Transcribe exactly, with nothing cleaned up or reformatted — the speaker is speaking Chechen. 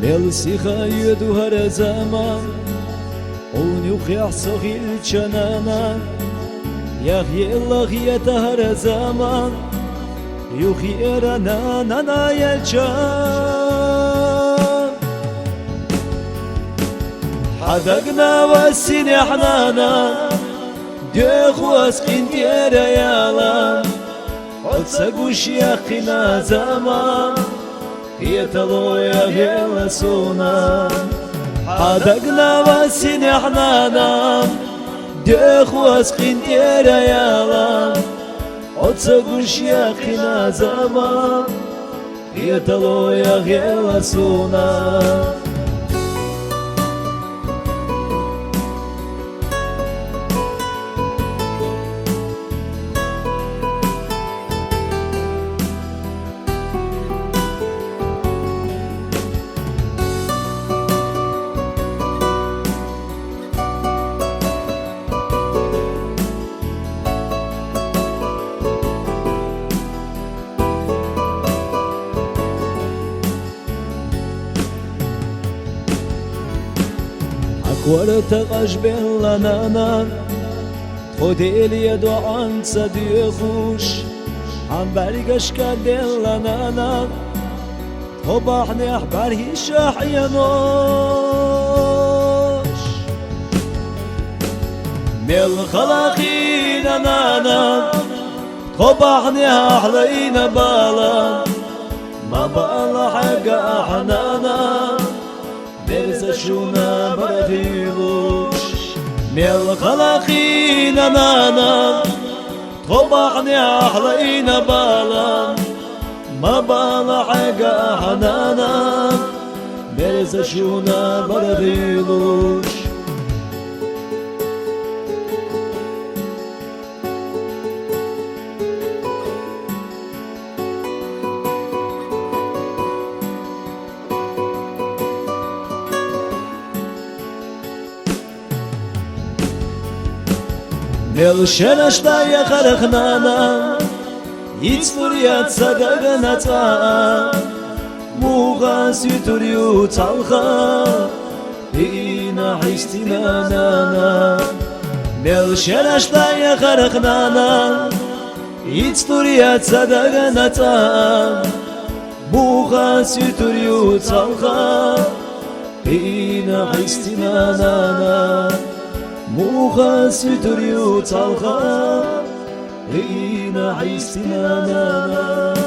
Мел сиха йода хӀара заман, хьона юххехь со хилча, нана, яхъелла хета хӀара заман, юххера нана яьлча. Хьан дагна ва синехь, нана, доьху ас къинтӀера яла, хьо ца гуш яьккхина заман, кхетало яхъелла суна. Хьан дагна ва синехь, нана, доьху ас къинтӀера яла, хьо ца гуш яьккхина заман, кхетало яхъелла суна. Хьан корта къажбелла, нана, тхо Деле доӀанца доьхуш, хьан бӀаьргашка делла, нана, тхо бахьанехь бӀаьргаш хьенош. Мел хала хьийна, нана, тхо бахьанехь лайна бала, ма бала хьегна ахь, нана, берза шуна бара хуьлуш. Мел хала хьийна, нана, тхо бахьанехь лайна бала, ма бала хьегна ахь, нана, берза шуна бара хуьлуш. Мел шераш дӀаяхарх, нана, йицлур яц сан дагна цкъа а, муха суьйтур ю цхьалха, кхиийна хьистина, нана. Мел шераш дӀаяхарх, нана, йицлур яц сан дагна цкъа а, муха суьйтур ю цхьалха, кхиийна хьистина, нана, муха суьйтур ю цхьалха, кхиийна хьистина, нана.